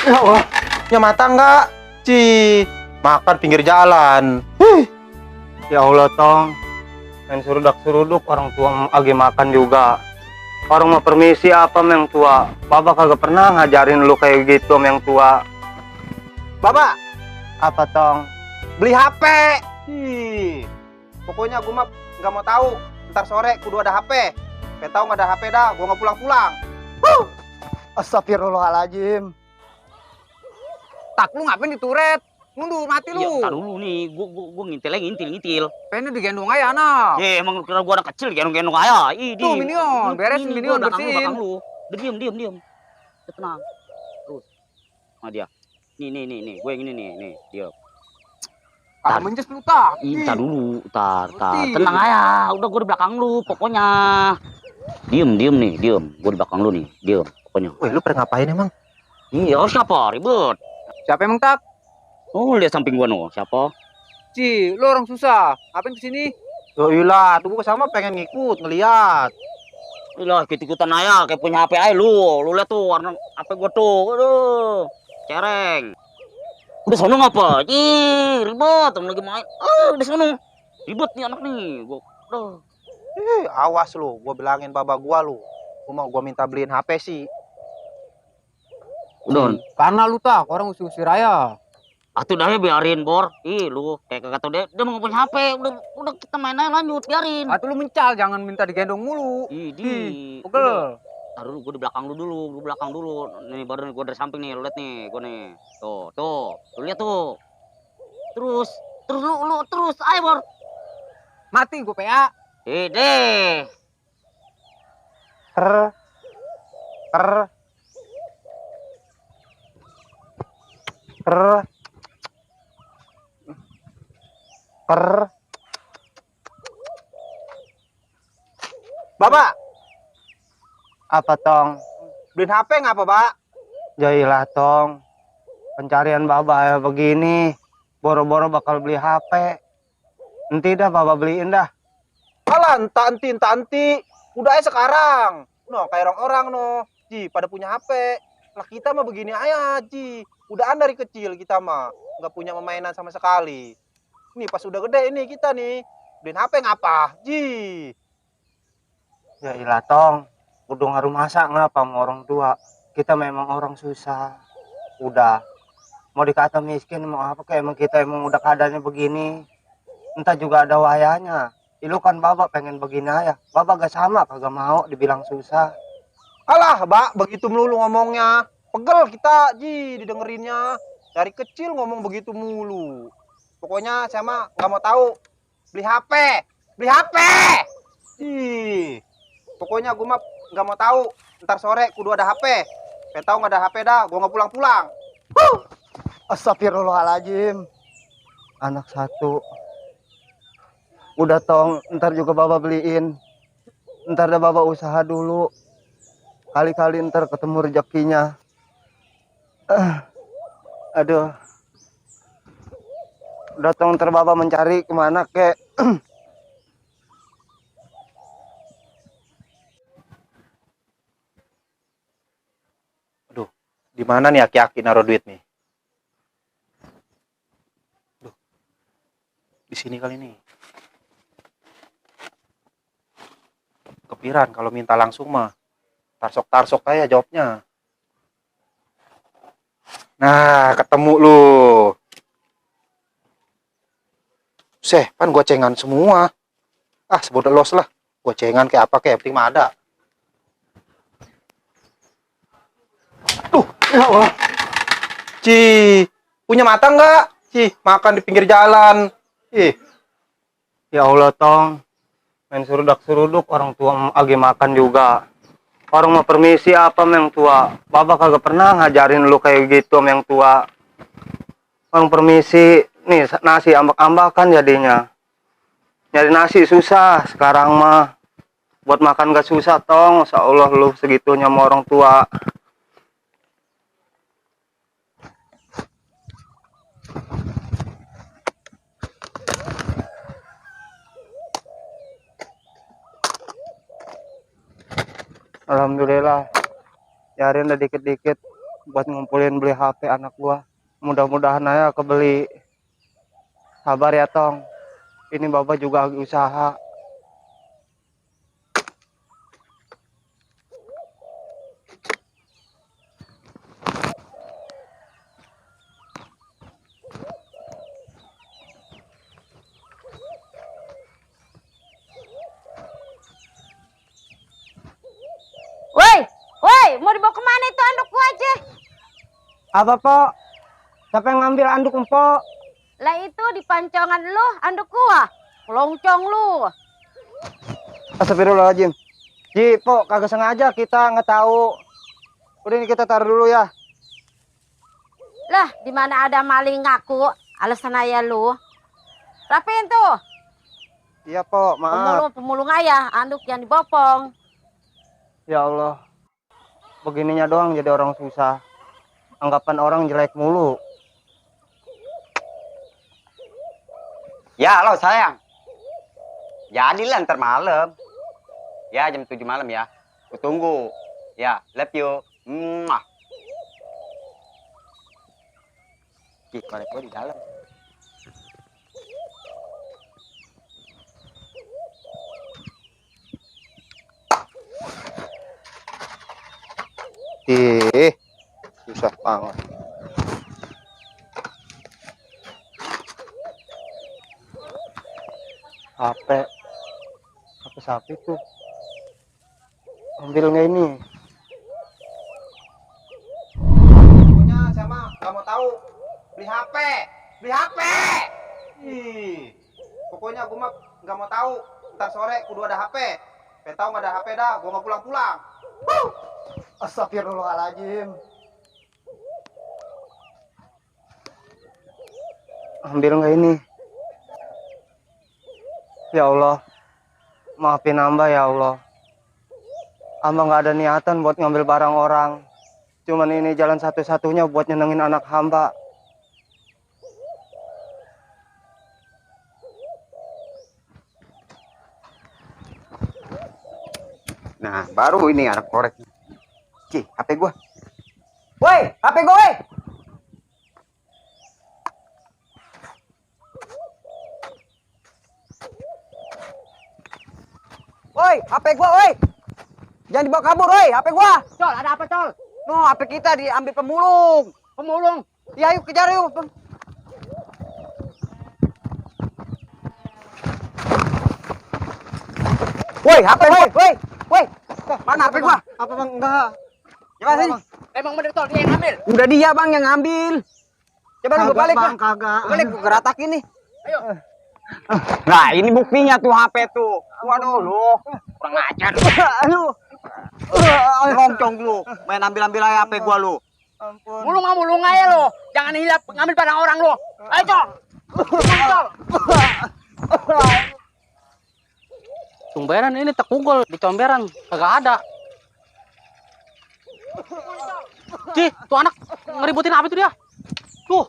Ya Allah, punya mata nggak? Ci, makan pinggir jalan. Ya Allah, Tong. Main surudak-suruduk orang tua lagi makan juga. Orang mau permisi apa yang tua? Bapak kagak pernah ngajarin lu kayak gitu yang tua. Bapak, Apa, Tong? beli HP. Pokoknya gue mah nggak mau tahu. Ntar sore kudu ada HP. Kayak tahu nggak ada HP dah, gue nggak pulang-pulang. Astagfirullahaladzim. Tak lu ngapain dituret? Mundur mati Iya, lu. entar dulu nih, gua ngintil. Pengen digendong aja anak. Ya, emang kira gua anak kecil gendong-gendong aja. Ih, Tuh, Minion, beresin Minion, bersihin. belakang lu. Udah diam. Udah tenang. Terus. Nah dia. Nih, gue yang ini nih, diam. Kalau menjes lu tak. Entar dulu, tar. Berhenti. Tenang aja, udah gua di belakang lu pokoknya. Diam nih, diam. Gua di belakang lu nih, diam pokoknya. Weh, lu pernah ngapain emang? Iya, siapa? Ribet. Siapa emang tak? Oh, lihat samping gua no. Siapa? Ci, lu orang susah. Ngapain kesini? Yoilah, tuh gue sama pengen ngikut, ngeliat. Ilah, ikut-ikutan aja, kayak punya HP aja lu. Lu lihat tuh warna HP gua tuh. Aduh, cereng. Udah sono ngapa? Ih, ribet, temen lagi main. Udah sono. Ribet nih anak nih. Aduh. Awas lu, gue bilangin baba gua lu. Gua minta beliin HP sih. Udah, Karena lu tak, orang usir-usir aja. atuh dah ya biarin, Bor. Ih, lu kayak kata dia mau punya HP. Udah kita main aja lanjut, biarin. Atau lu mencal, jangan minta digendong mulu. Pegel. Taruh dulu, gue di belakang lu dulu, Nih baru gue dari samping nih, lu lihat nih, gue nih. Tuh, lu lihat tuh. Terus lu terus, ayo Bor. Mati gue PA. Deh. Ter. Bapak, Apa, Tong? beliin HP nggak apa, Pak? Jailah, Tong. Pencarian Bapak ya begini. Boro-boro bakal beli HP. Nanti dah Bapak beliin dah. Alah, entanti. Udah aja sekarang. No, kayak orang-orang no. Ji, pada punya HP. Lah kita mah begini aja, Ji. Udahan dari kecil kita mah. Nggak punya mainan sama sekali. Nih pas udah gede ini kita nih. Beliin HP ngapa? Ji. Jailah, Tong. Udah ngaruh masa ngapa sama orang tua. Kita memang orang susah. Udah. Mau dikata miskin, mau apa kayak emang kita emang udah keadaannya begini. Entah juga ada wayanya. Lu kan Bapak pengen begini aja. Bapak gak sama, kagak mau dibilang susah. Alah, Mbak, begitu melulu ngomongnya. Pegel kita, Ji, didengerinnya. Dari kecil ngomong begitu mulu. Pokoknya saya mah nggak mau tahu. Beli HP. Ih, pokoknya gue mah nggak mau tahu. Ntar sore kudu ada HP. Kayak tahu nggak ada HP dah, gue nggak pulang-pulang. Astagfirullahaladzim. Anak satu. Udah, Tong, ntar juga Bapak beliin. Ntar dah Bapak usaha dulu. Kali-kali ntar ketemu rezekinya. Aduh. Udah, Tong, ntar Bapak mencari kemana kek. Aduh, di mana nih aki-aki naruh duit nih? Aduh, di sini kali nih. Kepiran kalau minta langsung mah. Tarsok aja jawabnya. Nah, ketemu lu. Pan gocengan semua. Sebodoh los lah. Gocengan kayak apa kayak penting mah ada. Ya Allah. Ci, punya mata nggak? Ci, makan di pinggir jalan. Ya Allah, Tong. Main surudak-suruduk orang tua lagi makan juga. Orang mau permisi apa yang tua? Bapak kagak pernah ngajarin lu kayak gitu yang tua. Orang permisi, nih nasi ambak-ambakan jadinya. Nyari nasi susah sekarang mah. Buat makan gak susah, Tong. Insya Allah lu segitunya sama orang tua. Alhamdulillah. Biarin udah dikit-dikit. buat ngumpulin beli HP anak gua. Mudah-mudahan aja kebeli. Sabar ya Tong. Ini Bapak juga lagi usaha. Woi, woi, mau dibawa kemana itu anduk gua aja? Apa, Pok? Siapa yang ngambil anduk Empok? Lah itu di pancongan lu, anduk gua. Loncong lu. Astagfirullahaladzim. Ji, Pok, kagak sengaja, kita nggak tahu. Udah ini kita taruh dulu ya. Lah, di mana ada maling ngaku, alasan ayah lu. Rapiin tuh. Iya, Pok, maaf. Pemulung ayah, anduk yang dibopong. Ya Allah. Begininya doang jadi orang susah. Anggapan orang jelek mulu. Ya, halo sayang. Jadilah ntar malam. Ya, jam 7 malam ya. Ku tunggu. Ya, love you. Mwah. Ih, korek gua di dalam. Ih, susah banget. HP sapi tuh. Ambil nggak ini? Pokoknya saya mah nggak mau tahu. Beli HP, beli HP. Ih, pokoknya gue mah nggak mau tahu. Ntar sore kudu ada HP. Pengen tahu nggak ada HP dah, gue nggak pulang-pulang. Astagfirullahaladzim. Ambil nggak ini? Ya Allah, maafin hamba ya Allah. Hamba nggak ada niatan buat ngambil barang orang. Cuman ini jalan satu-satunya buat nyenengin anak hamba. Nah, baru ini anak korek. Cih, HP gua. Woi, HP gua, woi. Woi, HP gua, woi. Jangan dibawa kabur, woi, HP gua. Col, ada apa, Col? No, HP kita diambil pemulung. Pemulung. Ya, yuk kejar yuk. Woi, HP woi, woi, woi. Mana HP gua? Apa bang? Enggak. Coba sini. Emang bener, Col, dia yang ambil. Udah dia bang yang ngambil. Coba lu balik bang, bang. kagak. Balik gua geratakin nih. Ayo. Nah, ini buktinya tuh HP tuh. Waduh lu. Kurang ajar. Aduh. Ngongcong lu. Main ambil-ambil aja HP gua lu. Ampun. Mulung aja lo. Jangan hilap ngambil barang orang lo. Ayo, Col. Col. Tumberan ini tekungkol di comberan kagak ada. Cih, tuh anak ngeributin apa itu dia? Tuh.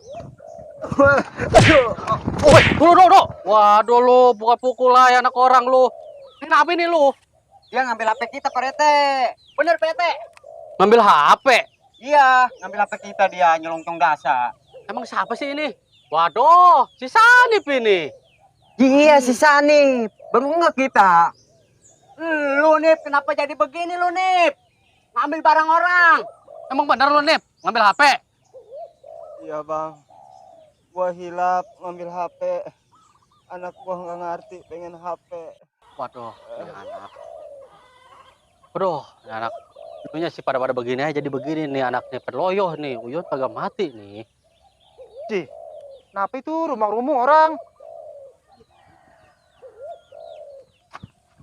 Woi, do. Waduh lu, bukan pukul lah anak orang lu. Kenapa ini lu? Dia ngambil HP kita, Pak Rete. Bener, PT. Ngambil HP. Iya, ngambil HP kita dia nyelongcong dasa. Emang siapa sih ini? Waduh, si Sanip ini. Iya, si Sanip. Baru nggak kita. Lu Nip, kenapa jadi begini lu Nip? Ngambil barang orang. Emang bener lu, Nip? Ngambil HP? Iya bang. Gua hilap ngambil HP. Anak gua nggak ngerti pengen HP. Waduh, ini anak. Waduh, ini anak. Itunya sih pada begini aja jadi begini nih anaknya perloyoh nih. Uyun kagak mati nih. Ji, kenapa itu rumah-rumah orang?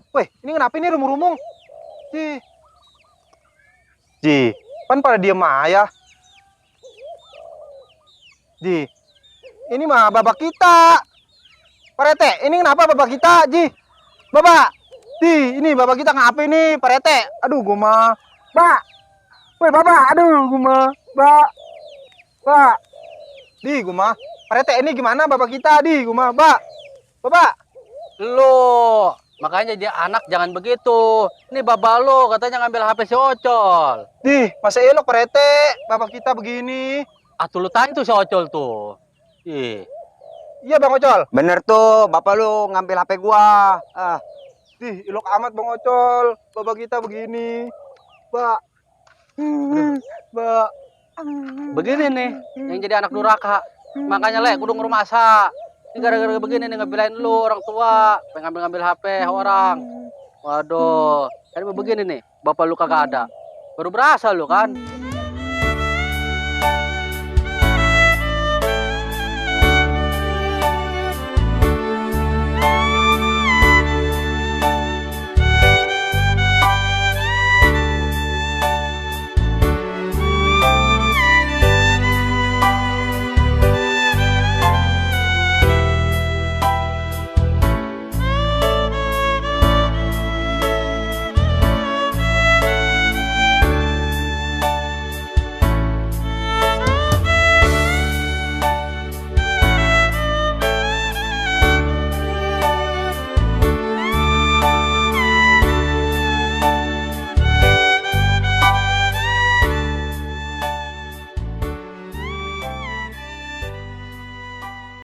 Weh, ini kenapa ini rumung-rumung? Ji, kan pada diem aja. Ji, ini mah babak kita. Pak Rete, ini kenapa babak kita, Ji? Babak, Ji, ini babak kita ngapa ini, Pak Rete? Aduh, gua mah. Pak, weh babak, aduh, gua mah. Pak, Di, gua mah. Pak Rete, ini gimana babak kita, Di, gua mah. Babak. Lo, Makanya dia anak jangan begitu. Ini bapak lu katanya ngambil HP si Ocol. Dih, masa elok Pak Rete, bapak kita begini. Atuh lu tanya tuh si Ocol tuh. Ih, Iya Bang Ocol. Bener tuh, bapak lu ngambil HP gua. Ah, Dih, elok amat Bang Ocol, bapak kita begini. Mbak. Mbak. begini nih yang jadi anak durhaka. Makanya le kudu ngurus masa. Ini gara-gara begini nih ngebelain lu orang tua, pengen ngambil HP orang. Waduh, tadi begini nih, bapak lu kagak ada. Baru berasa lu kan.